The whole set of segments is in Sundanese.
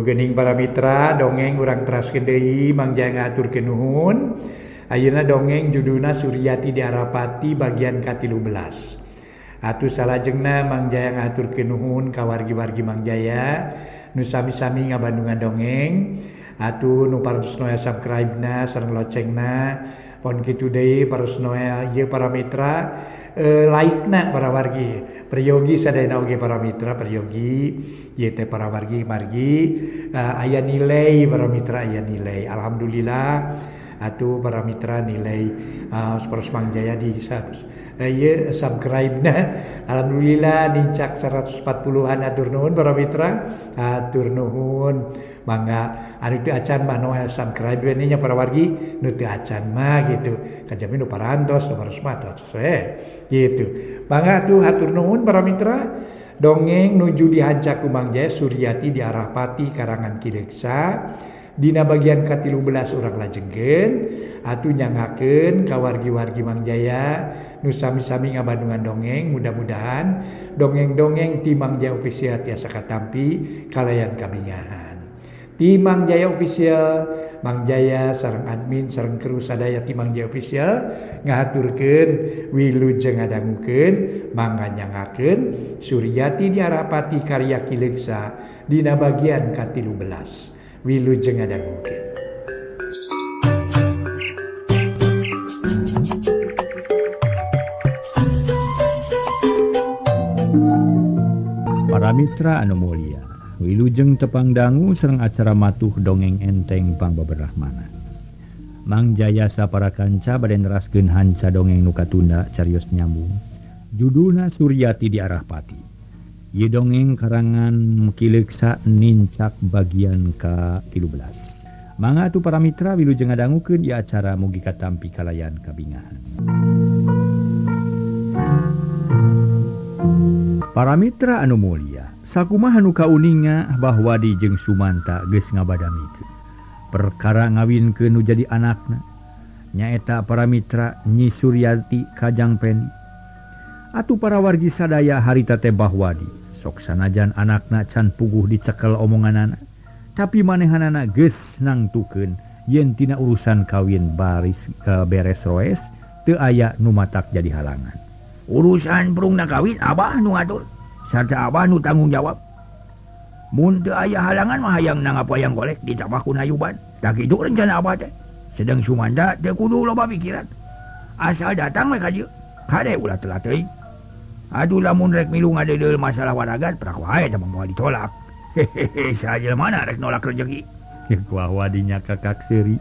Tuh geuning para mitra dongeng urang teraskeun deui Mang Jaya ngahaturkeun nuhun. Ayeuna dongeng judulna Suryati di Arapati bagian ka-13. Atuh salajengna Mang Jaya ngahaturkeun nuhun ka wargi-wargi Mang Jaya nu sami-sami ngabandungan dongeng. Atuh nu parantos noel subscribe-na sareng locengna pon kitu deui parantos noel ieu para mitra like-na para wargi peryogi sadayana oge para mitra peryogi ieu teh para wargi margi aya nilai para mitra aya nilai alhamdulillah atuh para mitra nilai saparos Mang Jaya di ieu subscribe-na alhamdulillah nincak 140-an atur nuhun para mitra atur nuhun mangga anu teu acan mah noel subscribe we nya para wargi nu teu acan mah gitu kajami nu parantos nu paros mah tos we gitu mangga atuh hatur nuhun para mitra dongeng nuju dihanca ku Mang Jaya Suryati di Arapati karangan Ki Leuksa dina bagian ka-13 urang lajengkeun atuh nyangakeun ka wargi-wargi Mang Jaya nu sami-sami ngabandungan dongeng mudah-mudahan dongeng-dongeng ti Mang Jaya Official tiasa katampi kalayan kabingahan ti Mang Jaya Official Mang Jaya sareng admin sareng kru sadaya ti Mang Jaya Official ngahaturkeun wilujeng ngadangukeun mangga nyangakeun Suryati di Arapati karya Ki Leuksa dina bagian ka-13 wilujeng ngadangukeun. Para mitra anu mulia, wilujeng tepang dangu sareng acara matuh dongeng enteng pangbeberahmana. Mang Jaya sapara kanca bade neraskeun hanca dongeng nu katunda carios nyambung. Judulna Suryati di Arapati. Ieu dongeng karangan Ki Leuksa nincak bagian ka-13. Mangga atuh para mitra wilujeng ngadangukeun ieu acara mugi katampi kalayan kabingahan. Para mitra anu mulia, sakumaha nu kauninga bahwa di jeung Sumanta geus ngabadamikeun perkara ngawinkeun nu jadi anakna nyaeta para mitra Nyi Suryati kajang Pendi. Atuh para wargi sadaya harita teh Bahwadi sok sanajan anakna can puguh dicekel omonganana tapi manehanana geus nangtukeun yen tina urusan kawin baris beres roes teu aya nu matak jadi halangan. Urusan perungna kawin abah nu ngatur sarta abah nu tanggung jawab. Mun teu aya halangan mah hayang nanggap wayang golek ditambah ku nayuban. Tah kitu rencana abah teh. Sedang Sumanta teu kudu loba pikiran. Asal datang we ka dieu. Kade ulah telat teuing. Aduh lamun rek milu ngadeudeuh masalah waragan prak wae teh moal ditolak. Hehehe saha mana rek nolak rezeki. Kuah wadinya kakak seuri.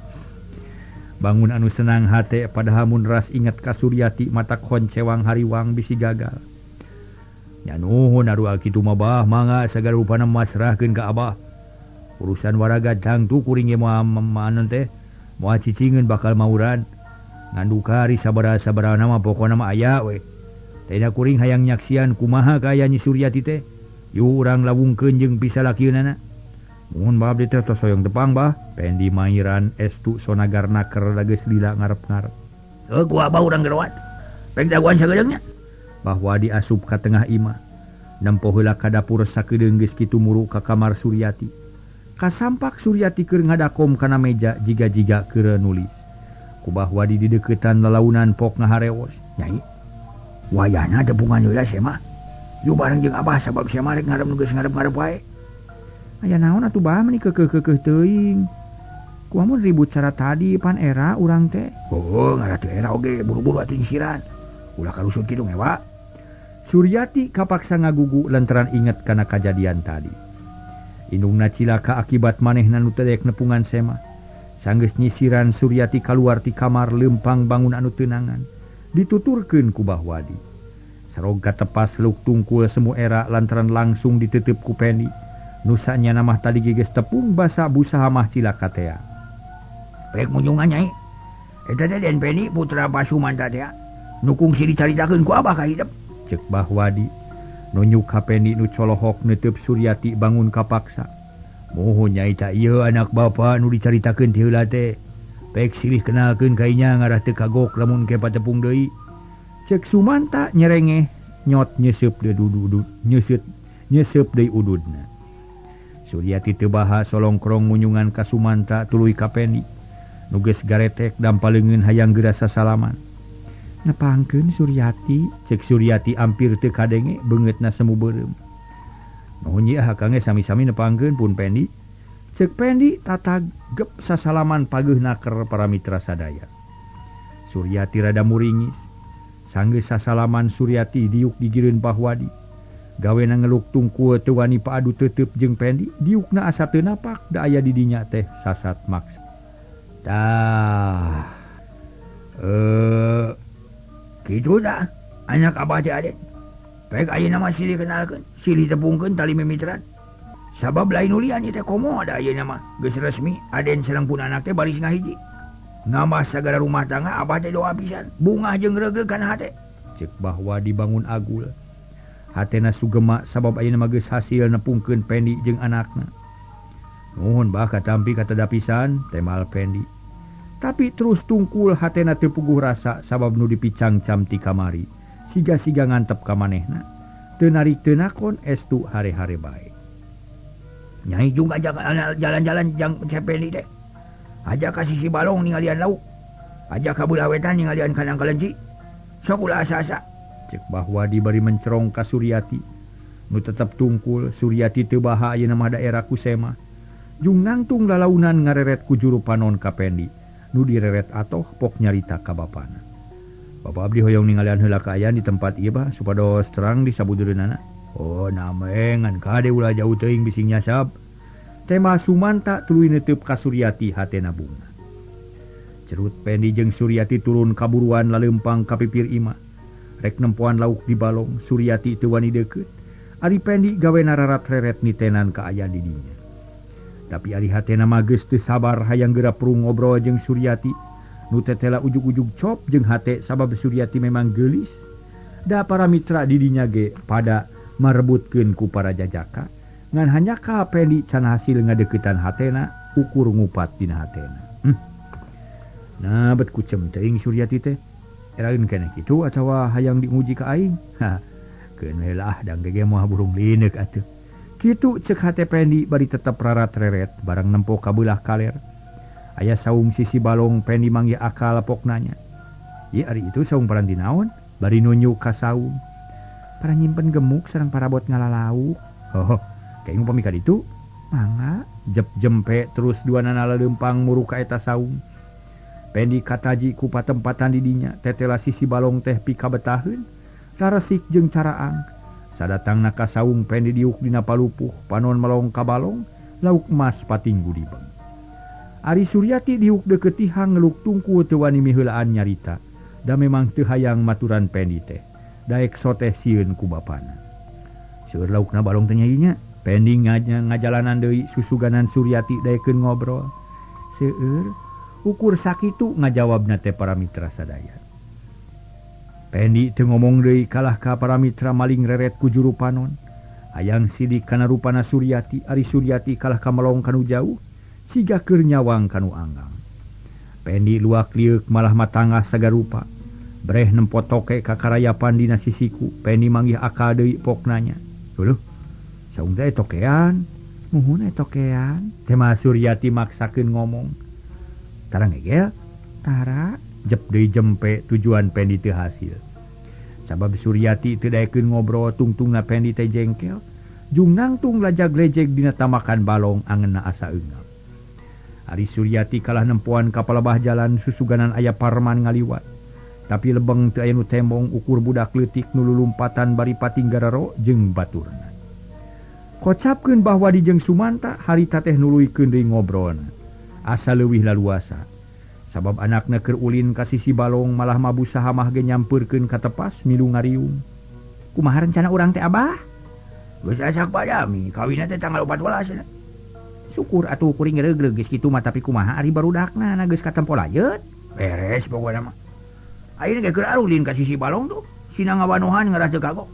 Bangun anu senang hate padahal mun ras inget ka Suryati matak honcewang hariwang bisi gagal. Nya nuhun aduh kitu mah bah mangga sagala rupana masrahkeun ka abah. Urusan waraga tangtu kuring ge moal manon teh moal cicingeun bakal mauran. Nganduka ari sabaraha-sabaraha mah pokona mah aya we. Teh kuring hayang nyaksian kumaha kaya Nyi Suryati teh. Yu urang lawungkeun jeung pisalakeunana. Mun bah abdi teh tos hoyong tepang bah. Pendi mairan estu sonagar naker geus lila ngarep-ngarep. Heuh ku abah urang gerowat. Pek dagoan sagedeung nya. Bahwa diasup ka tengah imah. Nempo heula ka dapur sakedeung geus kitu muru ka kamar Suryati. Kasampak Suryati keur ngadakom kana meja jiga-jiga keur nulis. Ku Bahwadi dideuketan lalaunan pok ngaharewos. Nyai, wayahna tepungan heula sia mah. Yu bareng jeung abah sabab sia mah rek ngarep nu geus ngarep-ngarep wae. Aya naon atuh bah meuni keukeuh-keukeuh teuing. Kumaha mun ribut cara tadi pan era urang teh. Oh, ngarah teu era oge buru-buru atuh nyisiran. Ulah karusut kitu ngewa. Suryati kapaksa ngagugu lantaran inget kana kajadian tadi. Indungna cilaka akibat manehna nu teu daek nepungan sema. Sanggeus nyisiran Suryati kaluar ti kamar leumpang bangun anu teunangan. Dituturkeun ku Bahwadi. Sarog katepas luk tungkul semu era lantaran langsung ditutup ku Pendi. Nusanya namah tadi geus tepung basa busaha mah cilaka tea. Pek munjungan nyai. Eta teh Den Pendi putra Basumanta tea. Nu kungsi dicaritakeun ku abah ka hidep. Cek Bahwadi nunjuk ka Pendi nu colohok neuteub Suryati bangun kapaksa. Muhun nyai ta ieu anak bapa nu dicaritakeun ti heula teh. Pek silih kenalkeun ka inya ngarah teu kagok lamun ke patepung deui. Cek Sumanta nyerengeh nyot nyeseup deui dudud nyeseup deui ududna. Suryati teu baha solongkrong munyungan ka Sumanta tuluy ka Pendi. Nu geus garetek dampa leungeun hayang geura sasalaman. Nepangkeun Suryati, cek Suryati ampir teu kadenge beungeutna semu beureum. Nuhun ieu akang ge sami-sami nepangkeun pun Pendi. Cek Pendi tatag gep sasalaman pageuh naker para mitra sadaya. Suryati rada muringis. Sanggeus sasalaman Suryati diuk digireun Bahwadi. Gawena ngeluk tungkul teu wani paadu tetep jeung Pendi, diukna asa teu napak da aya di dinya teh sasat maksa. Tah. Kitu tah anak abah teh Aden. Pek ayeuna mah silih kenalkeun, silih tepungkeun tali mimitran. Sabab lain ulian ieu teh komo da ayeuna mah geus resmi Aden sareng pun anak teh baris ngahiji. Nambah sagala rumah tangga abah teh doa pisan, bungah jeung reugreug kana hate. Cek bahwa dibangun agul. Hatena sugema sabab ayeuna mah geus hasil nepungkeun Pendi jeung anakna. Nuhun bah katampi katada pisan temal Pendi. Tapi terus tungkul hatena teu puguh rasa sabab nu dipicangcam ti kamari. Siga-siga ngantep ka manehna. Teu narik teu nakon estu hare-hare bae. Nyai juga jalan-jalan jang Pendi teh. Aja ka sisi balong ningalian lauk. Aja ka beulah wetan ningalian kandang kelenci. Sok ulah asa-asa. Cek bahwa dibari mencerong ka Suryati. Nu tetep tungkul Suryati teu baha ayeuna mah daerah Kusema. Jung nangtung lalaunan ngareret ku juru panon ka Pendi. Nu direret atoh pok nyarita ka bapana. Bapak abdi hoyong ningalian heula kaayaan di tempat ieu bah supados terang di sabujureunana. Oh name ngan kade ulah jauh teuing bising nyasab. Tema Sumanta tuluy neuteub ka Suryati hatena bunga. Cerut Pendi jeung Suryati turun kaburuan laleumpang ka pipir imah. Rek nempoan lauk di balong, Suryati teu wani deukeut. Ari Pendi gawe nararat-reret nitenan kaayaan di dinya. Tapi ari hatena mah geus teu sabar hayang geura prung ngobrol jeung Suryati. Nu tetela ujug-ujug cop jeung hate sabab Suryati memang geulis. Da para mitra di dinya ge pada marebutkeun ku para jajaka. Ngan hanya ka Pendi can hasil ngadeuketan hatena ukur ngupat dina hatena. Nah bet kucem teuing Suryati teh. Eraeun keneh kitu atawa hayang dimuji ka aing. Ha, keun we lah dang gege moal burung lineuk atuh. Kitu cek hate Pendi bari tetep rarat-reret barang nempo ka beulah kaler. Aya saung sisi balong Pendi manggih akal pok nanya. Ieu ari itu saung paranti naon? Bari nunjuk ka saung. Para nyimpen gemuk sareng parabot ngalalauk. Hoho. Kayak upami ka ditu, mangga jep jempe terus dua nana leumpang muru ka eta saung. Pendi kataji ku patempatan di dinya, tetela sisi balong teh pikabetaheun, raresik jeung caraang. Sadatangna ka saung Pendi diuk dina palupuh, panon melong ka balong, lauk emas patinggu dibeng. Ari Suryati diuk deukeut tihang ngeluk tungku teu wani miheulaan nyarita, da memang teu hayang maturan Pendi teh. Daek soteh sieun ku bapana. Seueur laukna balong teh nyai. Pendi ngajalanan deui susuganan Suryati daekeun ngobrol. Seueur ukur sakitu ngajawabna teh para mitra sadaya. Pendi teu ngomong deui kalah ka para mitra maling reret ku juru panon. Hayang sidik kana rupana Suryati, ari Suryati kalah ka melong kanu jauh, siga keur nyawang kanu anggang. Pendi luak lieuk malah matangah sagarupa. Breh nempo toke ka karayapan dina sisiku, Pendi manggih akal deui pok nanya. Leuh, saung teh tokean, muhun tokean. Tema Suryati maksakeun ngomong. Tara ngegel, tara jep deui jempe tujuan Pendi teu hasil. Sabab Suryati teu daekeun ngobrol tungtungna Pendi teh jengkel, jung nangtung lajag-lejeg dina tamakan balong angeunna asa eungap. Ari Suryati kalah nempoan ka palebah jalan susuganan aya parman ngaliwat. Tapi lebeng teu aya nu tembong ukur budak leutik nu lulumpatan bari patinggararo jeung baturna. Kocapkeun bahwa di jeung Sumanta harita teh nuluykeun deui ngobrolna. Asa leuwih laluasa. Sabab anakna keur ulin ka sisi balong malah mabu saha mah ge nyampeurkeun ka tepas milu ngariung. Kumaha rencana urang teh Abah? Geus asak padami, kawinna teh tanggal 14. Syukur atuh kuring reugreug geus kitu mah tapi kumaha ari barudakna na geus katempo layeut. Beres pokona mah. Ayeuna ge keur arulin ka sisi balong tuh, sina ngawanohan ngarah teu kagok.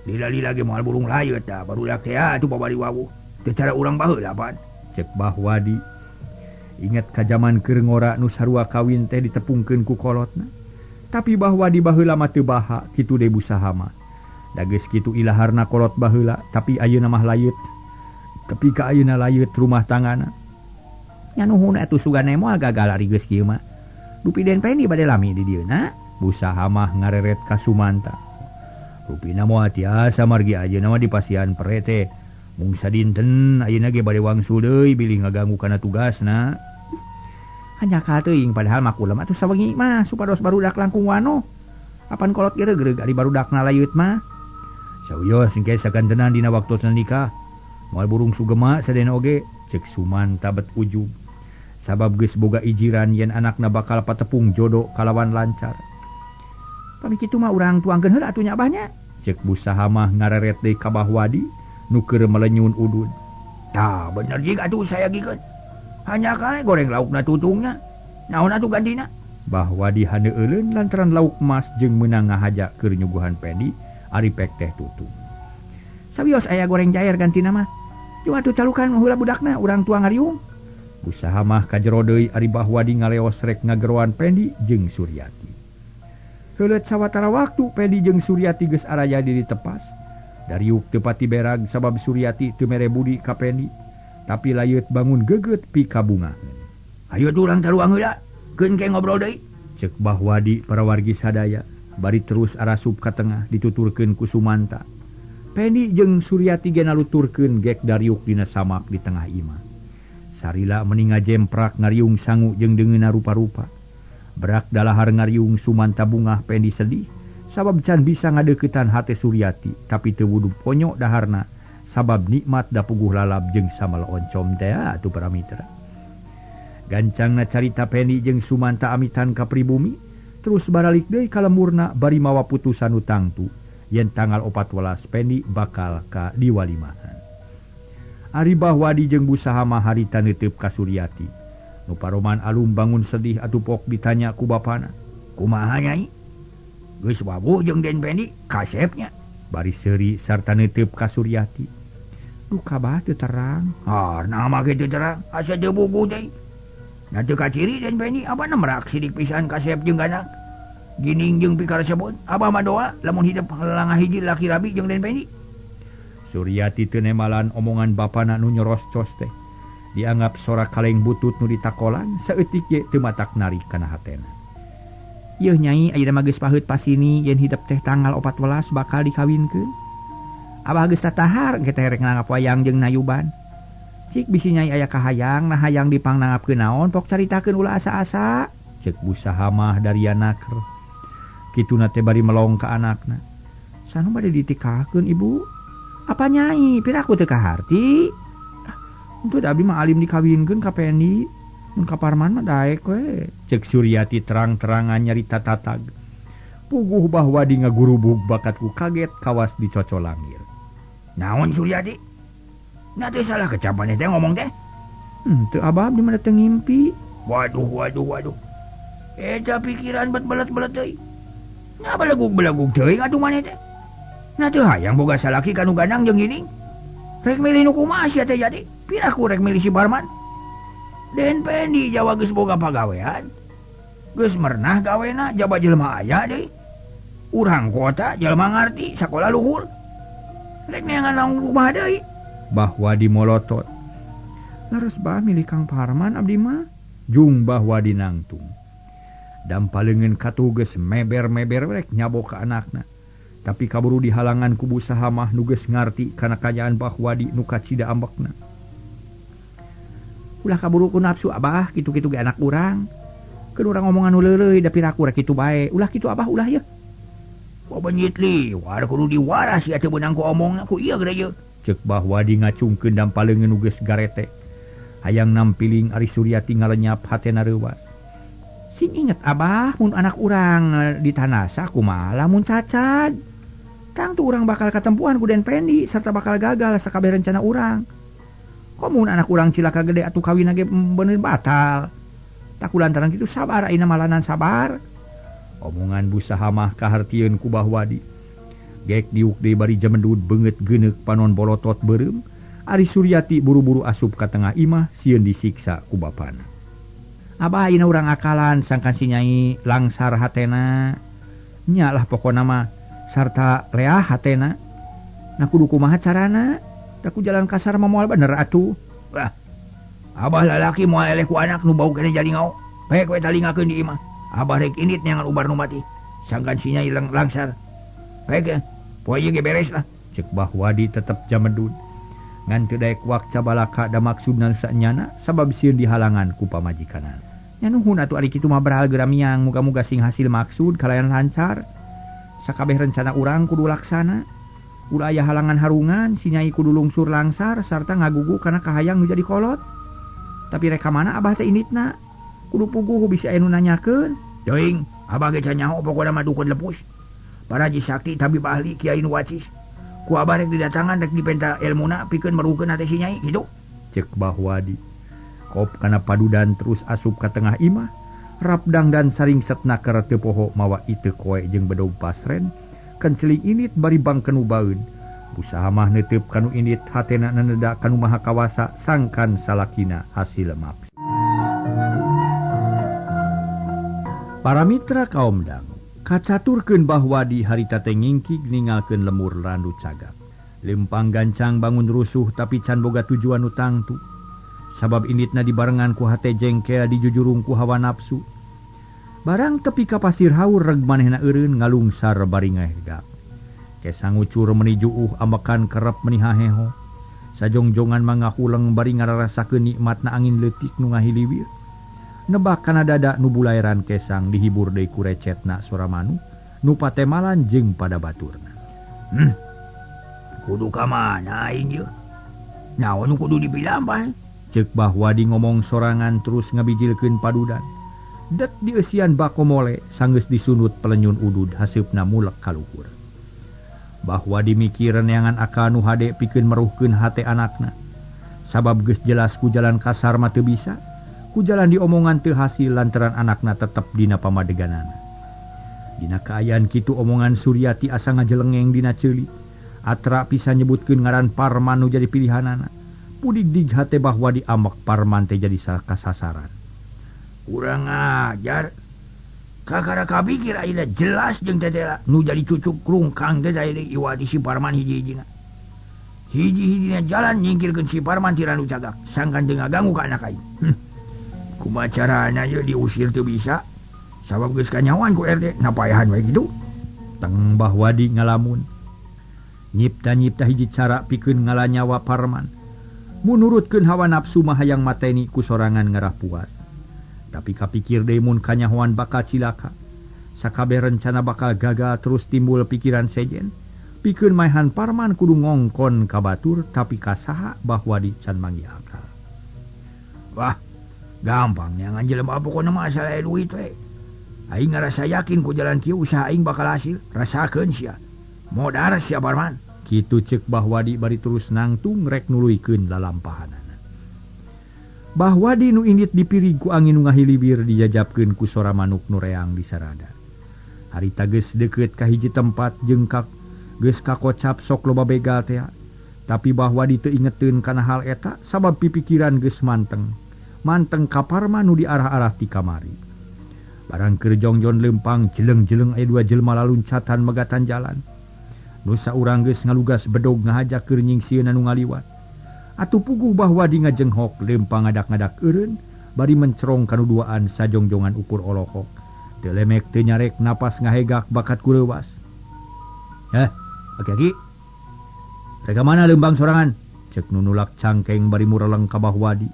Lila-lila ge moal burung layeut tah, barudak teh atuh babari wawuh. Teu cara urang baheula pan. Cek Bahwadi. Ingat ka jaman keur ngora nu sarua kawin teh ditepungkeun ku kolotna. Tapi Bahwadi baheula mah teu baha kitu deui busaha mah. Da geus kitu ilaharna kolot baheula tapi ayeuna mah layeut. Tepi ka ayeuna layeut rumah tanggana. Nya nuhun atuh sugane moal gagal ari geus kieu mah. Dupi Den Pendi bade lami di dieu na. Busaha mah ngareret ka Sumanta. Rupina moal tiasa margi ayeuna mah dipasihan pere teh. Mung sadinten ayeuna ge bade wangsul deui bilih ngaganggu kana tugasna. Hanya teuing padahal mah kulem atuh sawengi mah supados barudak langkung wano. Apan kolot geregreg ari barudakna layeut mah. Sawios engke sagantenan dina waktosna nikah. Moal burung sugema sadena oge cek Sumanta bet ujub. Sabab geus boga ijiran yen anakna bakal patepung jodoh kalawan lancar. Pami kitu mah urang tuangkeun heula atuh nya abahnya. Cek busaha mah ngareret deui ka Bahwadi nu keur melenyun udud. Tah bener jig atuh saya gikeun. Hanya kale goreng laukna tutungnya. Naon atuh gantina? Bahwadi haneueuleun lantaran lauk emas jeung meunang ngahaja keur nyuguhan Pendi ari pek teh tutung. Sawios aya goreng jair gantina mah. Cuma atuh calukan heula budakna urang tua ngariung. Usaha mah kajero deui ari Bahwadi ngaleos rek ngageroan Pendi jeung Suryati. Heuleut sawatara waktu Pendi jeung Suryati geus araya diri tepas. Dariuk teu pati berag sabab Suryati teu mere budi ka Pendi. Tapi layeut bangun geget pikabungaheun. Hayu atuh urang taruang heula, keun ke ngobrol deui. Ceuk Bahwadi para wargi sadaya bari terus arasup ka tengah dituturkeun ku Sumanta. Pendi jeung Suryati ge naluturkeun gek dariuk dina samak di tengah imah. Sarila meni ngajemprak ngariung sangu jeung deungeunna rupa-rupa. Berak dalahar ngariung Sumanta bungah Pendi sedih sabab can bisa ngadeuketan hate Suryati tapi teu wudu ponyo daharna sabab nikmat da puguh lalab jeung samal oncom teh atuh para mitra. Gancangna carita Pendi jeung Sumanta amitan ka pribumi terus baralik deui ka lemurna bari mawa putusan nu tangtu yen tanggal 14 Pendi bakal ka diwalimahan. Ari Bahwadi jeung Busaha mah harita neuteub ka Suryati. Nu paroman alum bangun sedih atuh pok ditanya ku bapana. Kumaha nyai? Geus wawuh jeung Den Pendi kasepnya. Bari seuri sarta neuteub ka Suryati. Duh kabah teu terang. Ah, naha mah kitu terang? Asa teu bugu deui. Na teu kaciri Den Pendi abah merak sidik pisan kasep jeung ganak. Gining jeung pikaresebut abah mah doa lamun hidup langah hiji laki rabi jeung Den Pendi. Suryati teu nemalan omongan bapana nu nyoroscos teh. Dianggap sora kaleng butut nu ditakolan saeutik ge teu matak narik kana hatena. Yeuh nyai ayeuna mah geus paheut pasini yen hidep teh tanggal 14 bakal dikawinkeun. Abah geus tatahar engke teh rek nanggap wayang jeung nayuban. Cik bisi nyai aya kahayang nah hayang dipangnanggapkeun naon pok caritakeun ulah asa-asa. Ceuk busaha mah daria naker. Kituna teh bari melong ka anakna. Sanu bade ditikakeun ibu. Apa nyai piraku teu kaharti? Untuk abdi mah alim dikawinkeun ka Pendi. Mun ka Parman mah daek we. Ceuk Suryati terang-terangan nyarita tatag. Puguh Bahwadi ngagurubug bakatku kaget kawas dicocolangir. Naon Suryati? Nah teh salah kecapan teh ngomong teh. Teu abah abdi mah teu ngimpi. Waduh waduh waduh. Eta pikiran bet belet-belet deui. Nah belegug-belegug deui atuh maneh teh. Nah teu hayang boga salaki kanu gandang jeung gini. Rek milih nu kumaha sia teh jadi? Piraku rek milih si Parman. Den Pendi Jawa geus boga pagawean. Geus merenah gawena jaba jelema aya deui. Urang kota jelema ngarti sakola luhur. Rek neangan naon kumaha deui? Bahwadi molotot. Leres bah milih Kang Parman abdi mah. Jung Bahwadi nangtung. Dampaleungeun katuh geus meber-meber rek nyabok ka anakna. Tapi kaburu dihalangan ku busaha mah nu geus ngarti kana kajaan Bahwadi nu kacida ambekna. Ulah kaburu ku nafsu abah kitu-kitu ge anak urang. Keun urang ngomongan nu leuleuy da piraku rek kitu bae. Ulah kitu abah ulah yeuh. Babenyit liwar kudu diwaras sia teu beunang ku omongna ku ieu gede ieu. Ceuk Bahwadi ngacungkeun dampaleungeun nu geus garete. Hayang nampiling ari Suryati ngalenyap hatena reuwas. Sing inget abah mun anak urang ditanasa kumaha lamun cacad. Tangtu urang bakal katempuhan ku Den Pendi serta bakal gagal sakabeh rencana urang. Komun anak urang cilaka gede atuh kawin ge bener batal. Tak lantaran kitu sabar ayeuna malanan sabar. Omongan busaha mah kahartieun ku Bahwadi. Gek diuk deui bari jemendud beungeut geuneuk panon bolotot beureum. Ari Suryati buru-buru asup ka tengah imah sieun disiksa ku bapana. Abah ayeuna urang akalan sangkan si nyai langsar hatena. Nya lah pokona mah sarta leah hatena. Nah kudu kumaha carana? Da ku jalan kasar mah moal bener atuh. Wah. Abah lalaki moal eleh ku anak nu bau keneh jadi ngao. Pek we talingakeun di imah. Abah rek indit neangan ubar nu mati. Sangkan si Nyai langsar. Pek ya. Poe ieu ge beres lah. Cek Bahwadi tetep jamedud. Ngan teu daek wakca balaka da maksudna sanyana sabab sieun dihalangan ku pamajikanana. Nya nuhun atuh ari kitu mah berhal geura miang, muga-muga sing hasil maksud kalayan lancar. Sakabeh rencana urang kudu laksana. Ulah aya halangan harungan, si Nyai kudu lungsur langsar sarta ngagugu kana kahayang nu jadi kolot. Tapi rek ka mana abah teh inditna? Kudu puguh bisi aya nu nanyakeun. Teuing, abah ge can nyaho pokona mah dukun lepus. Paraji sakti tabib ahli kiai nu wacis. Ku abah rek didatangan rek dipenta elmuna pikeun meruhkeun hate si Nyai kitu. Cek Bahwadi. Kop kana padudan terus asup ka tengah imah. Rapdang dan saring setna keur teu poho mawa iteu koe jeung bedog pasren. Kenceling init bari bangkeun baeun. Usaha mah neuteup kanu init hatena neneda kanu maha kawasa sangkan salakina hasil maksud. Para mitra kaum dangu kacaturkeun Bahwadi harita teh ngingkig ningalkeun lemur randu cagak. Lempang gancang bangun rusuh tapi can boga tujuan nu tangtu. Sabab inditna dibarengan ku hate jengkel dijujurung ku hawa nafsu. Barang tepi ka pasir haur reg manehna eureun ngalungsar bari ngahegak. Kesang ucur meni juuh ambekan kerep meni haheho. Sajongjongan mangahuleng bari ngararasakeun nikmatna angin leutik nu ngahiliwir. Nebak kana dada nu bulaeran kesang dihibur deui ku recetna sora manuk nu patemalan jeung pada baturna. Kudu ka mana aing ieu? Naon nu kudu dipilampah? Cek Bahwadi ngomong sorangan terus ngabijilkeun padudan. Det dieusian bako mole sanggeus disunut pelenyun udud haseupna mulek ka luhur. Bahwadi mikir neangan akal nu hade pikeun meruhkeun hate anakna. Sabab geus jelas ku jalan kasar mah teu bisa, ku jalan diomongan teu hasil lantaran anakna tetep dina pamadeganana. Dina kaayaan kitu omongan Suryati asa ngajelengeng dina ceuli. Atra bisa nyebutkeun ngaran Parman nu jadi pilihanana. Pudig-dig hate Bahwadi amek Parman teh jadi kasasaran. Kurang ajar. Kakara kapikir ayeuna jelas jeung tetela nu jadi cucuk rungkang teh aya iwati si Parman hiji-hijina. Hiji-hijina jalan nyingkirkeun si Parman ti Randu Cagak sangkan teu ngaganggu ka anak aing. Kumaha carana ieu diusir teu bisa sabab geus kanyahoan ku RT napaehan we kitu. Teng Bahwadi ngalamun. Nyipta-nyipta hiji cara pikeun ngalanyawa Parman. Munurutkeun hawa nafsu mah hayang mateni ku sorangan ngarah puas. Tapi kapikir deui mun kanyahoan bakal cilaka. Sakabeh rencana bakal gagal terus timbul pikiran sejen. Pikeun maehan Parman kudu ngongkon ka batur tapi kasaha Bahwadi can manggih akal. Wah, gampang nyangan jelema pokona mah asal aya duit we. Aing ngarasa yakin ku jalan kieu usaha aing bakal hasil. Rasakeun sia. Modar sia Parman. Kitu cek Bahwadi bari terus nangtung rek nuluykeun lalampahanana. Bahwadi nu indit dipirig ku angin nu ngahiliwir dijajabkeun ku sora manuk nu reang di sarada. Harita geus deukeut ka hiji tempat jeung geus kakocap sok loba begal tea. Tapi Bahwadi teu ingeteun kana hal eta sabab pipikiran geus manteng. Manteng ka Parman nu diarah-arah ti kamari. Barang keur jongjon leumpang jeleng-jeleng aya dua jelema laluncatan megatan jalan. Nu saurang geus ngalugas bedog ngahaja keur nyingsieunan nu ngaliwat. Atuh puguh Bahwadi ngajenghok lempang ngadak-ngadak eureun bari mencerong kanu duaan sajongjongan ukur olohok. Teu lemek teu nyarek napas ngahegak bakat ku leuwas. "Heh, aki-aki. Rek ka mana leumpang sorangan?" Cek nu nulak cangkeng bari mureleng ka Bahwadi.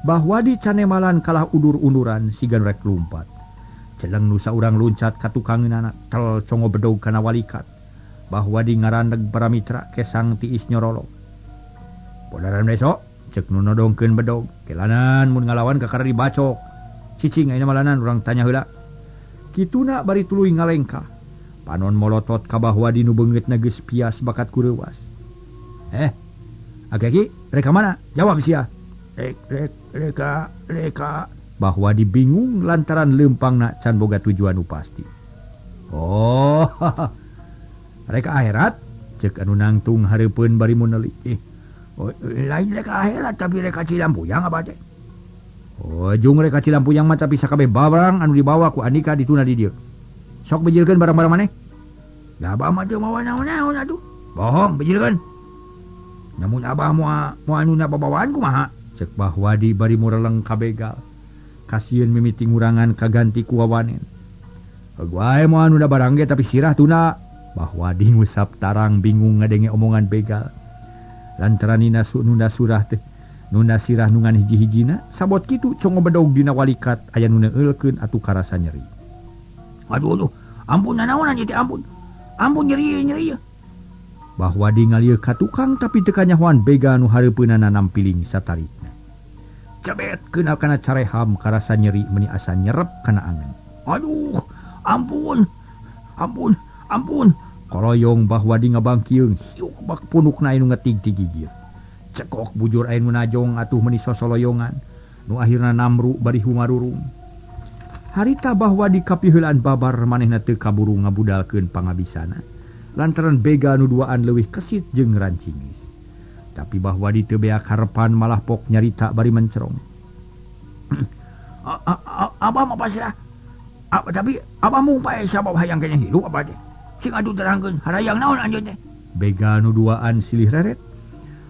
Bahwadi canemalan kalah udur-unduran sigan rek lumpat. Celeng nu saurang luncat ka tukangeunana tel congo bedog kana walikat. Bahwadi ngarandeg para mitra kesang tiis nyorolok. "Bodaran besok," cek nu nodongkeun bedog. "Kelanan mun ngalawan kakara dibacok. Cicing ayeuna malanan urang tanya heula." Kituna bari tuluy ngalengkah. Panon molotot ka Bahwadi nu beungeutna geus pias bakat ku reuwas. "Eh, aki-aki, rek ka mana? Jawab sia." "Rek rek reka reka." Bahwadi bingung lantaran leumpangna can boga tujuan nu pasti. "Oh, rek akhirat?" Cek anu nangtung hareupeun bari muneuli. Oh, lain rek akhirat tapi rek ka Cilampuyang abah teh. Oh, jung rek ka Cilampuyang mah tapi sakabeh barang anu dibawa ku Andika dituna di dieu. Sok bijilkeun barang-barang maneh. Da abah mah teu mawa naon-naon atuh. Bohong, bijilkeun. Namun abah moal moal nunda babawaan kumaha? Cek Bahwadi bari mureleng ka begal. Kasieun mimiti ngurangan kaganti ku wawanen. Wae moal nunda barang ge tapi sirah tuna. Bahwadi ngusap tarang bingung ngadenge omongan begal. Lantaran nina nunda surah teh nunda sirah nungan hiji-hijina sabot kitu congo bedog dina walikat aya nu neuleulkeun atuh karasa nyeri. Aduh aduh, ampun nanaonan ieu teh ampun. Ampun nyeri nyeri. Bahwadi ngalieu ka tukang tapi teu kanyahoan begal nu hareupeunana nampiling satarikna. Cebet keuna kana careham karasa nyeri meuni asa nyerep kana angen. Aduh, ampun. Ampun, ampun. Koroyong Bahwadi ngabangkieung hiuk bak punukna anu ngetig ti gigir. Cekok bujur aya nu najong atuh meuni sosoloyongan nu akhirna namru bari humarurung. Harita Bahwadi kapiheulaan babar manehna teu kaburu ngabudalkeun pangabisana lantaran begal nu duaan leuwih kesit jeung rancingis. Tapi Bahwadi teu beak harepan malah pok nyarita bari mencerong. Abah mah pasrah. Tapi abah mung pae sabab hayang keneh hirup abah teh. Sing atuh terangkeun harayang naon anjeun teh. Begal nu duaan silih reret.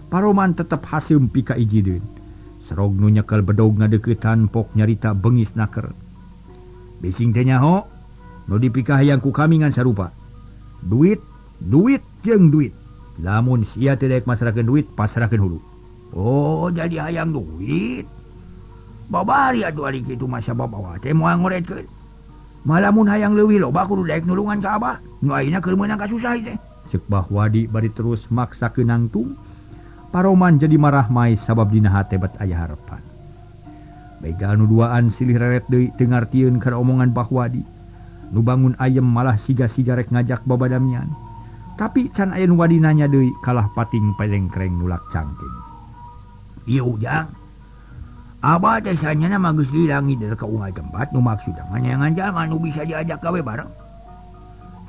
Paroman tetep haseum pika ijideun. Serog nu nyekel bedog ngadeuketan pok nyarita bengis naker. Bising teh nyaho nu dipikahayang ku kami ngan sarupa. Duit, duit jeung duit. Lamun sia teu daek masrahkeun duit, pasrahkeun hulu. Oh, jadi hayang duit. Babari atuh ari kitu mah sabab abah teh moal ngoretkeun. Malah mun hayang leuwih loba kudu daek nulungan ka abah. Nu ayeuna keur meunang kasusah teh. Ceuk Bahwadi bari terus maksakeun nangtung. Paroman jadi marah mai sabab dina hate bet aya harepan. Begal nu duaan silih reret deui teu ngartieun kana omongan Bahwadi. Nu bangun ayem malah siga-siga rek ngajak babadamian. Tapi can aya nu wadi nanya deui kalah pating pelengkreng nulak cangking. Ieu Ujang. Abah teh sanyana mah geus lilangit dari ka unggal tempat nu maksudna mah neangan jalma nu bisa diajak gawe bareng.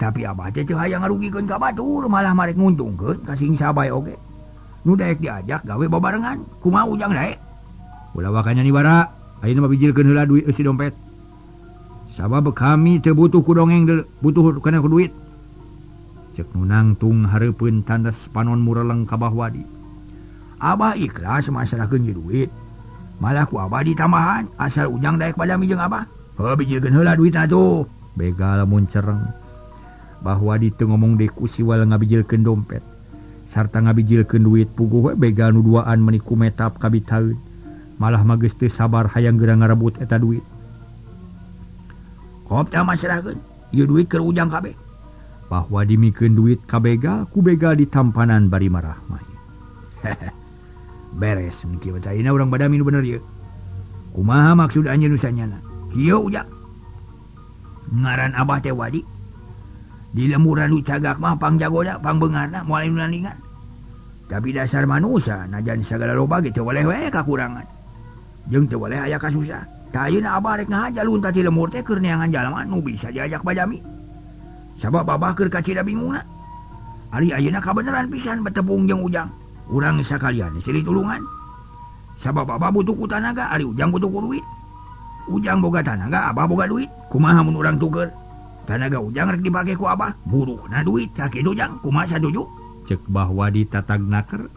Tapi abah teh teu hayang ngarugikeun ka batur malah marek nguntungkeun ka sing sabae oge. Nu daek diajak gawe babarengan. Kumaha Ujang daek? Ulah wakanya ni bara, ayeuna mah bijilkeun heula duit eusi dompet. Sabab kami teu butuh ku dongeng deuleu, butuh kana ku duit. Cek nu nangtung hareupeun tandas panon mureleng ka Bahwadi. Abah ikhlas masrahkeun ieu duit. Malah ku abah ditambahan asal Ujang daek badami jeung abah. Heuh bijilkeun heula duitna tuh. Begal mun cereng. Bahwadi teu ngomong deui ku siwal ngabijilkeun dompet. Sarta ngabijilkeun duit puguh we begal nu duaan meuni kumetap kabitaeun. Malah mah geus teu sabar hayang geura ngarebut eta duit. Kop teh masrahkeun ieu duit keur Ujang kabeh. Bahwadi mikeun duit ka begal, ku begal ditampanan bari marah mah. Beres mikir ayeuna urang badami nu bener ieu. Kumaha maksud anjeun nu sanyana? Kieu Ujang. Ngaran abah teh Wadi. Di lemburan nu cagak mah pangjagoda, pangbeungarna moal anu nandingan. Tapi dasar manusia najan sagala loba ge teu boleh we kakurangan. Jeung teu boleh aya kasusah. Tah ayeuna abah rek ngahaja lunta ti lemur teh keur neangan jalma nu bisa diajak badami. Sabab abah keur kacida bingungna. Ari ayeuna kabeneran pisan betepung jeung Ujang. Urang sakalian silih tulungan. Sabab abah butuh ku tanaga, ari Ujang butuh ku duit. Ujang boga tanaga, abah boga duit. Kumaha mun urang tuker? Tanaga Ujang rek dipake ku abah, buruhna duit. Sakitu Jang, kumaha saduju? Cek Bahwadi tatag naker.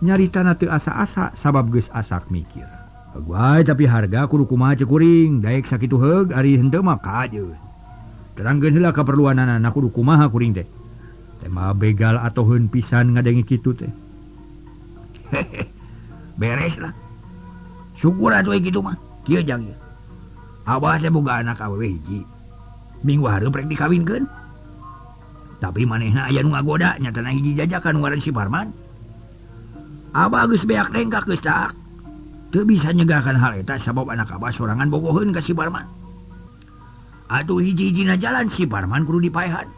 Nyaritana teu asa-asa sabab geus asak mikir. Wae tapi harga kudu kumaha ceuk kuring, daek sakitu heug ari henteu mah kajeun. Terangkeun heula kaperluanana kudu kumaha kuring teh. Tema begal atoheun pisan ngadenge kitu teh. Beres lah. Syukur atuh kitu mah. Kieu Jang ieu. Abah teh boga anak awewe hiji. Minggu hareup rek dikawinkeun. Tapi manehna aya nu ngagoda nyatana hiji jajakan nu ngaran si Parman. Abah geus beak dengkak geus tak. Teu bisa nyegahkan hal eta sabab anak abah sorangan bogoheun ka si Parman. Atuh hiji-hijina jalan si Parman kudu dipaehan.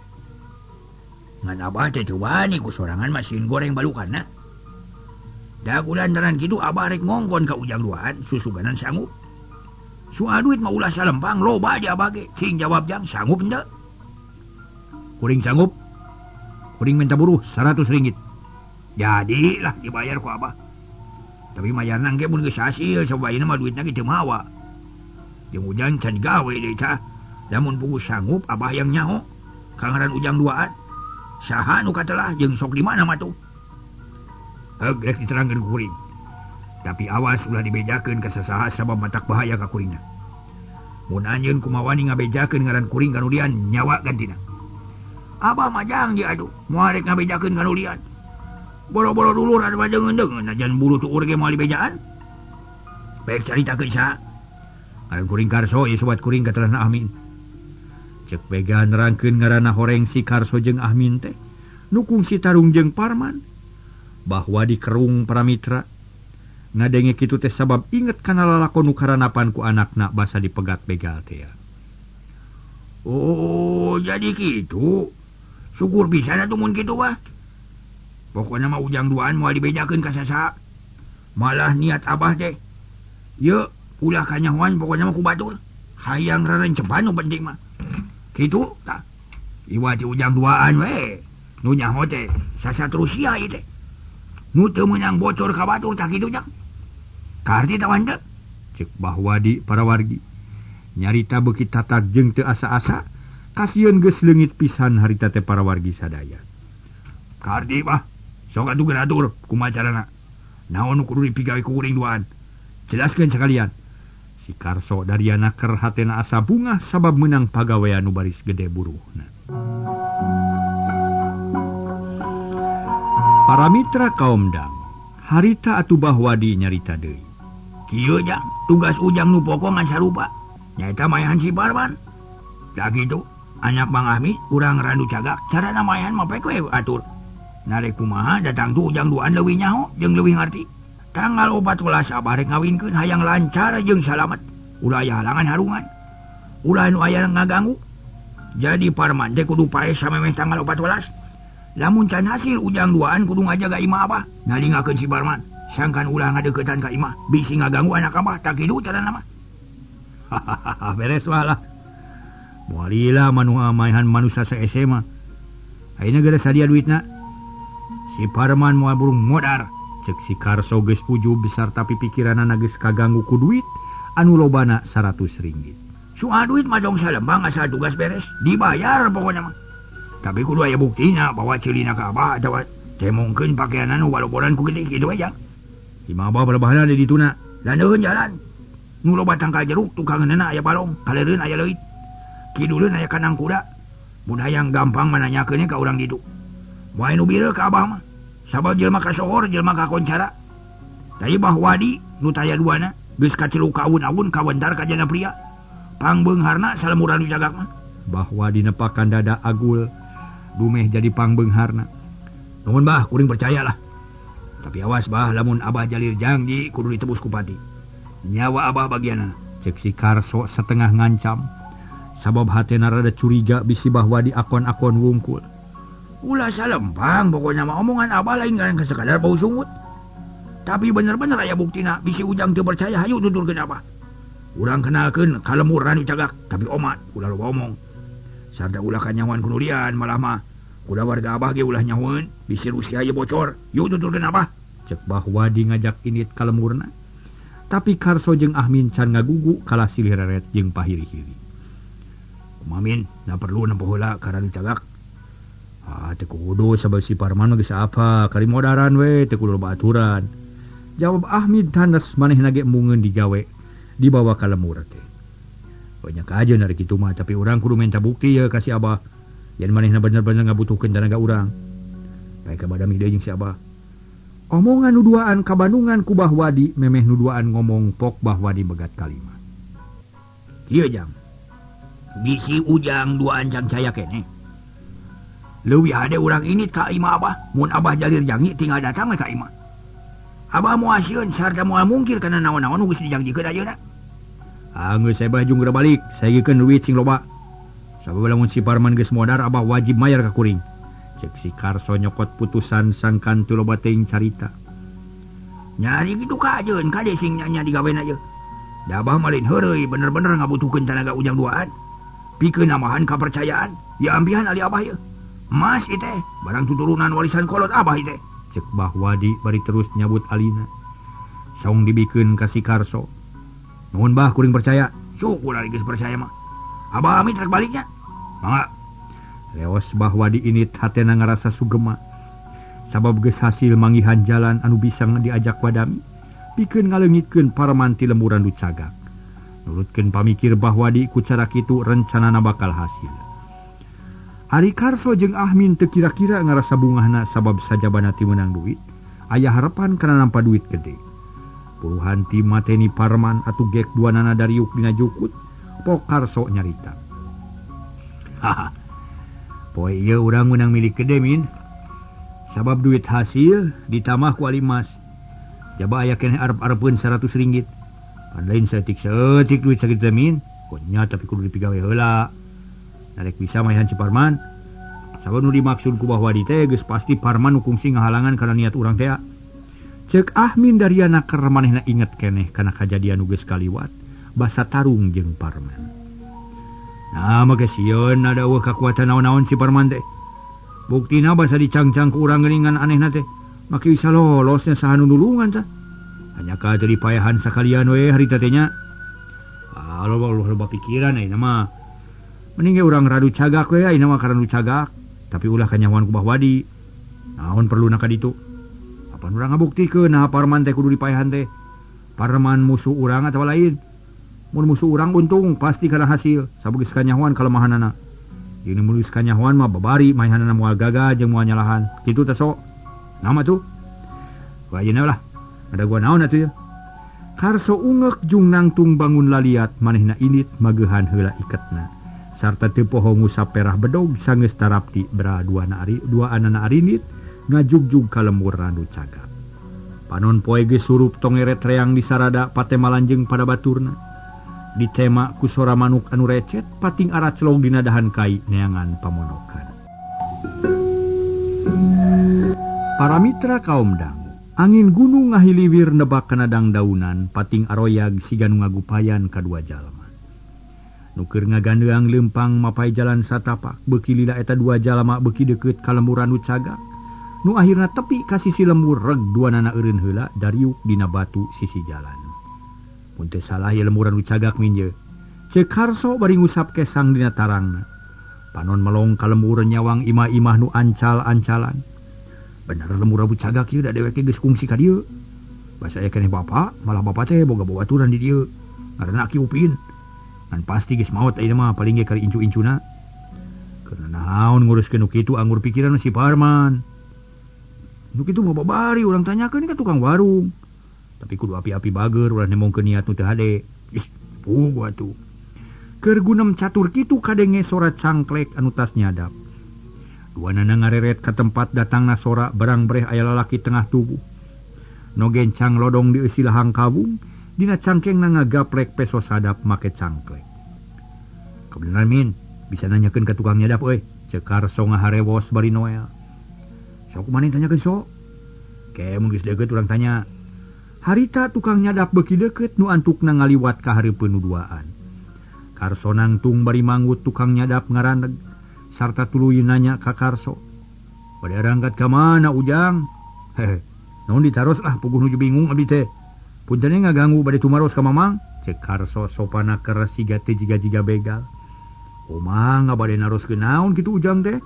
Ngan abah teh teu wani ku sorangan masihin goreng balukanna. Da kulantaran kitu abah rek ngongkon ka Ujang duaan susuganan sanggup. Soal duit mah ulah salempang loba di abah ge. Cing jawab Jang sanggup henteu? Kuring sanggup. Kuring minta buruh 100 ringgit. Jadilah dibayar ku abah. Tapi mayarna engke mun geus hasil sabab ayeuna mah duitna ge teu mawa. Jeung Ujang can gawe deui tah. Lamun puguh sanggup abah yang nyaho. Kangaran Ujang duaan. Saha nu katelah jeung sok di mana mah tuh? Heug rek diterangkeun ku kuring. Tapi awas ulah dibejakeun ka sasaha sabab matak bahaya ka kuringna. Mun anjeun kumawani ngabejakeun ngaran kuring ka nu lian nyawa gantina. Abah mah janji atuh moal rek ngabejakeun ka nu lian. Boro-boro dulur anu deungeun-deungeun najan buru tuur ge moal dibejaan. Baik caritakeun saha? Ngaran kuring Karso ieu sobat kuring katelahna Ahmin. Cek Bega nerangkeun ngaranna horeng si Karso jeung Ahmin teh nu kungsi tarung jeung Parman. Bahwa dikerung para mitra ngadenge kitu teh sabab inget kana lalakon nu karanapan ku anakna basa dipegat begal teh. Oh, jadi kitu. Syukur pisan atuh mun kitu bah. Pokona mah ujang duaan moal dibejakeun ka sasaha. Malah niat abah teh ye ulah kanyahoan pokona mah ku batur. Hayang rerencepan nu penting mah. Kitu tah. Iwa ti ujang duaan we. Nu nyaho teh sasat Rusia ieu teh. Nu teu meunang bocor ka batur tah kitu jang. Kaharti tah teu? Cek Bahwadi para wargi. Nyarita beuki tatag jeung teu asa-asa, kasieun geus leungit pisan harita teh para wargi sadaya. Kaharti bah, sok atuh geura atur kumaha carana. Naon nu kudu dipigawe ku kuring duaan? Jelaskeun sakalian. Si Karso dariana ker hatena asa bungah sabab meunang pagawean nu baris gede buruhna. Para mitra kaum dang, harita atuh Bahwadi nyarita deui. Kieu jang, tugas ujang nu pokok ngan sarupa. Nyaeta mayahan si Parman. Da kitu, anak Bang Ahmi urang Randu Cagak, carana mayahan mah pek we atur. Narek kumaha datang tuh ujang duaan leuwih nyaho jeung leuwih ngarti. Tanggal 14 abah rek ngawinkeun hayang lancar jeung salamet. Ulah aya halangan harungan. Ulah nu aya ngaganggu. Jadi Parman teh kudu paeh samemeh tanggal 14. Lamun can hasil ujang duaan kudu ngajaga imah abah. Nalingakeun si Parman. Sangkan ulah ngadeukeutan ka imah, bisi ngaganggu anak abah, tak kitu carana mah. Hahaha, beres walah. Moal lila manu mayahan manusia sa-SMA mah. Ayeuna geus sadia duitna. Si Parman moal burung modar. Cek si Karso geus ujub besar tapi pikiranana geus kaganggu ku duit anu lobana 100 ringgit. Soal duit mah dong salembang asal tugas beres, dibayar pokona mah. Tapi kudu aya buktina bahwa ceulina ka abah atawa temongkeun pakaianna nu baloboran ku gede kitu aja. Imah abah balebahna di dituna. Landeuheun jalan. Nu loba tangkal jeruk tukangeunana aya balong, kalereun aya leuit. Kiduleun aya kanang kuda. Mun hayang gampang mananyakeun ka urang ditu. Moal nu bieu ka abah mah. Sabab jelema kasohor, jelema kakoncara. Tapi Bahwadi nu taya duana geus kaceluk ka awun-awun kawentar ka jana pria. Pangbeungharna salemuran nu cagak mah. Bahwadi nepakan dada agul dumeh jadi pangbeungharna. Nuhun bah, kuring percayalah. Tapi awas bah, lamun abah jalir janji kudu ditebus ku pati. Nyawa abah bagianana. Cek si Karso setengah ngancam. Sabab hatena rada curiga bisi Bahwadi akon-akon wungkul. Ulah salempang pokoknya mah omongan abah lain kan sekadar bau sungut. Tapi bener-bener aya buktina bisi ujang teu percaya hayu tuturkeun abah. Urang kenalkeun ka lemur Randu Cagak, tapi omat ulah loba omong. Sarta ulah kanyahoan ku nu lian malah mah kuda warga abah ge ulah nyahoeun bisi Rusia ieu bocor. Yuk tuturkeun abah. Cek Bahwadi ngajak init ka lemurna. Tapi Karso jeung Ahmin can ngagugu kalah silih reret jeung pahiri-hiri. Kumamin, na perlu nempo heula ka Randu Cagak. Ah, teu kudu sabab si Parman mah geus apa, kari modaran we, teu kudu loba aturan. Jawab Ahmid tandes manehna ge embungeun digawe dibawa ka lemur teh. Banyak aja nari kitu mah, tapi urang kudu minta bukti ya ka si abah. Yen manehna bener-bener ngabutuhkeun tanaga urang. Bae ka badami deui jeung si abah. Omongan nu duaan ka Bandungan ku Bahwadi, memeh nu duaan ngomong pok Bahwadi megat kalima. Kieu jang. Bisi ujang duaan jang caya keneh. Leuwih hade urang ini ka imah abah, mun abah jalir jangi tinggal datang we ka imah. Abah moal sieun sarta moal mungkir kana naon-naon nu geus dijanjikeun ayeuna. Ah geus saya bajung geura balik, saegikeun duit sing loba. Sabab lamun si Parman geus modar abah wajib mayar ka kuring. Cek si Karso nyokot putusan sangkan teu loba teuing carita. Nyari kitu kajeun kade sing nya digawean aja. Da abah mah lain heureuy bener-bener ngabutuhkeun tanaga ujang duaan. Pikeun namahan kapercayaan, ya ambihan ali abah ieu. Mas ieu teh barang tuturunan warisan kolot abah ieu teh. Cek Bahwadi bari terus nyabut alina. Saung dibikeun ka si Karso. Nuhun bah kuring percaya. Syukur ari geus percaya mah. Abah amit rek baliknya. Mangga. Leos Bahwadi ini hatena ngarasa sugema. Sabab geus hasil manggihan jalan anu bisa diajak wadami pikeun ngaleungitkeun Parman ti lemburan nu cagak. Nurutkeun pamikir Bahwadi ku cara kitu rencanana bakal hasil. Ari Karso jeung Ahmin teu kira-kira ngarasa bungahna sabab sajabana ti meunang duit, aya harapan kana nampa duit gede. Puluhan ti mateni Parman atuh gek duanana dariuk dina jukut, Pok Karso nyarita. Haha. Poe ieu urang meunang milik gede min. Sabab duit hasil ditambah ku alimas. Jaba aya keneh arep-arepeun 100 ringgit. Pan lain saeutik-saeutik duit sakitu min. Konya tapi kudu dipigawe heula. Narek bisa mayan si Parman. Sabab nu dimaksud ku Bahwadi teh geus pasti Parman nu kungsi ngahalangan kana niat urang teh. Ceuk Ahmin dariana keur manehna inget keneh kana kajadian nu geus kaliwat basa tarung jeung Parman. Nah make sieun ada eueuh kakuatan naon-naon si Parman teh. Buktina basa dicangcang ku urang geuningan anehna teh. Make bisa lolosnya saha nu nulungan tah. Hanya ka teu dipayahan sakalian we harita teh nya. Ah loba pikiran ayeuna mah. Mending ge urang radu cagak we ayeuna mah karena cagak, tapi ulah kanyahoan ku Bahwadi. Naon perluna ka ditu? Apan urang ngabuktikeun nah Parman teh kudu dipayahan teh. Parman musuh urang atawa lain? Mun musuh urang untung pasti kana hasil, sabab geus kanyahoan kalemahanana. Jeung mun geus kanyahoan mah babari maehanana moal gagal jeung moal nyalahan. Kitu teh sok. Nama tuh? Ku ayeuna lah. Ada gua naon atuh ya? Karso ungeuk jung nangtung bangun laliat manehna indit mageuhan heula iketna. Sarta teu poho ngusap perah bedog sanggeus tarapti bera dua anana arinit ngajugjug ka lembur randu cagak. Panon poe geus surup tongeret reang di sarada patemalan jeung pada baturna. Ditema ku sora manuk anu recet pating araclog dina dahan kai neangan pamonokan. Para mitra kaum dangu, angin gunung ngahiliwir nebak kana dangdaunan pating aroyag siga nu ngagupayan kadua jalma. Nu keur ngagandeang leumpang mapai jalan satapak beuki lila eta dua jalma beuki deukeut ka lemburan nu cagak. Nu akhirna tepi ka sisi lembur reg duanana eureun heula dariuk dina batu sisi jalan. Mun teu salah ye lemburan nu cagak min ye. Ceuk Karso bari ngusap kesang dina tarangna. Panon melong ka lembur nyawang imah-imah nu ancal-ancalan. Bener lemburan nu cagak ieu da dewek geus kungsi ka dieu. Basa aya keneh bapak, malah bapak teh boga babaturan di dieu. Ngaranna Aki Upin. Ngan pasti geus maot ayeuna mah paling ge kali incu-incuna. Karena naon nguruskeun nu kitu anggur pikiran si Parman. Nu kitu mah babari urang tanyakeun ka tukang warung. Tapi kudu api-api bager ulah nemongkeun niat nu teu hade. Ih, puguh atuh. Keur gunem catur kitu kadenge sora cangklek anu tas nyadap. Duanana ngareret ka tempat datangna sora barang breh aya lalaki tengah tubuh. No gencang lodong dieusi lahang kawung. Dina cangkengna ngagaplek peso sadap make cangklek. Kebenaran min, bisa nanyakeun ka tukang nyadap euy. Ceuk Karso ngaharewos bari Noel. Sok maneh tanyakeun sok. Ke mun geus deukeut urang tanya. Harita tukang nyadap beuki deukeut nu antukna ngaliwat ka hareupeun nu duaan. Karso nangtung bari manggut tukang nyadap ngaraneg sarta tuluy nanya ka Karso. Bade arangkat ka mana Ujang? Hehe. Naon ditaros ah puguh nuju bingung abdi teh. Punten ngaganggu bade tumaros ka Mamang? Ceuk Karso sopana keres siga teh jiga-jiga begal. Omah ngabade naroskeun naon kitu Ujang teh?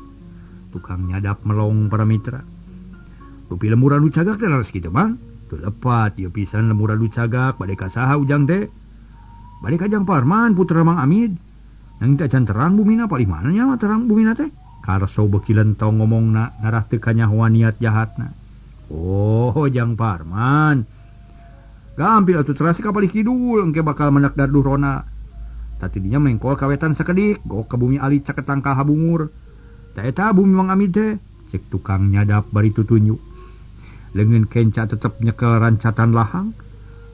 Tukang nyadap melong para mitra. Rupi lemburan nu cagak teh naros kitu Mang? Teu lepat ieu pisan lemburan nu cagak bade ka saha Ujang teh? Bade ka Jang Parman putra Mang Amid. Nang teh acan terang bumina palih mana nya mah terang bumina teh? Karso beuki lentong ngomongna ngarah teu kanyahoan niat jahatna. Oh, Jang Parman. Gampil atuh terasi ka palih kidul engke bakal mendak darduh rona. Tadinya mengkol kawetan sakedik, gok ka bumi ali caket tangkal habungur. Ta eta bumi Mang Amid teh, cek tukang nyadap bari tutunjuk. Leungeun kenca tetep nyekel rancatan lahang.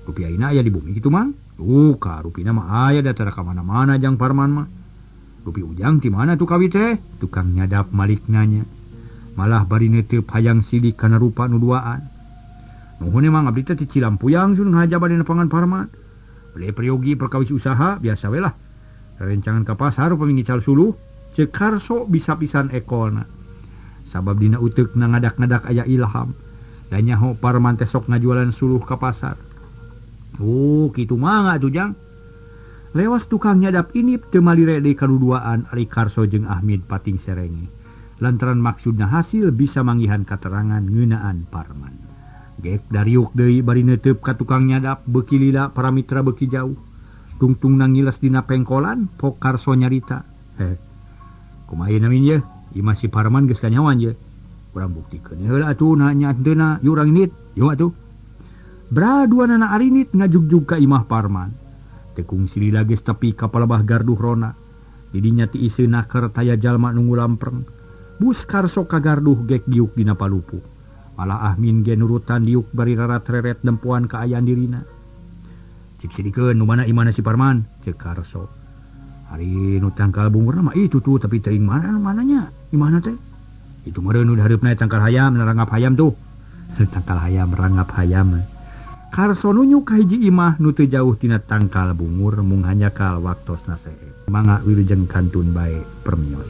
Rupi ayeuna aya di bumi kitu Mang? Duka rupina mah aya da tara ka mana-mana Jang Parman mah. Rupi Ujang ti mana tuh kawit teh? Tukang nyadap malik nanya. Malah bari neuteup hayang sidik kana rupa nu duaan. Nuhun emang abdi teh ti Cilampuyang sun ngahaja bade nepangan Parman. Beli peryogi perkawis usaha biasa we lah. Rencangan ka pasar upami ngical suluh, ceuk Karso bisa pisan ekolna. Sabab dina uteukna ngadak-ngadak aya ilham. Da nyaho Parman teh sok ngajualan suluh ka pasar. Oh, kitu mah atuh Jang. Lewas tukang nyadap inip teu malire deui kaduduaan ari Karso jeung Ahmid pating serenge. Lantaran maksudna hasil bisa manggihan katerangan ngeunaan Parman. Gek dariuk deui bari neuteup ka tukang nyadap beuki lila para mitra beuki jauh. Tungtung ngiles dina pengkolan Pok Karso nyarita. Heh. Kumaha ieu namin ye? Imah si Parman geus kanyawan ye. Urang buktikeun heula atuh na nya henteu yuk urang indit. Yuk atuh. Bra duanana arinit ngajugjug ka imah Parman. Tekung silila geus tepi ka palebah garduh rona. Didinya ti iseuna keur taya jalma nu ngulampreng. Bus Karso ka garduh gek diuk dina palupuh. Malah Ahmin ge nurutan diuk bari rarat-reret nempoan kaayaan dirina. Cik sidikeun nu mana imahna si Parman? Ceuk Karso. Ari nu tangkal bungurna mah itu tuh tapi teuing mana mananya? Imahna teh? Itu meureun nu dihareupna tangkal hayam, rangap hayam tuh. Tangkal hayam, rangap hayam. Karso nunjuk ka hiji imah nu teu jauh tina tangkal bungur mung hanjakal waktosna seep. Mangga wilujeng kantun bae permios.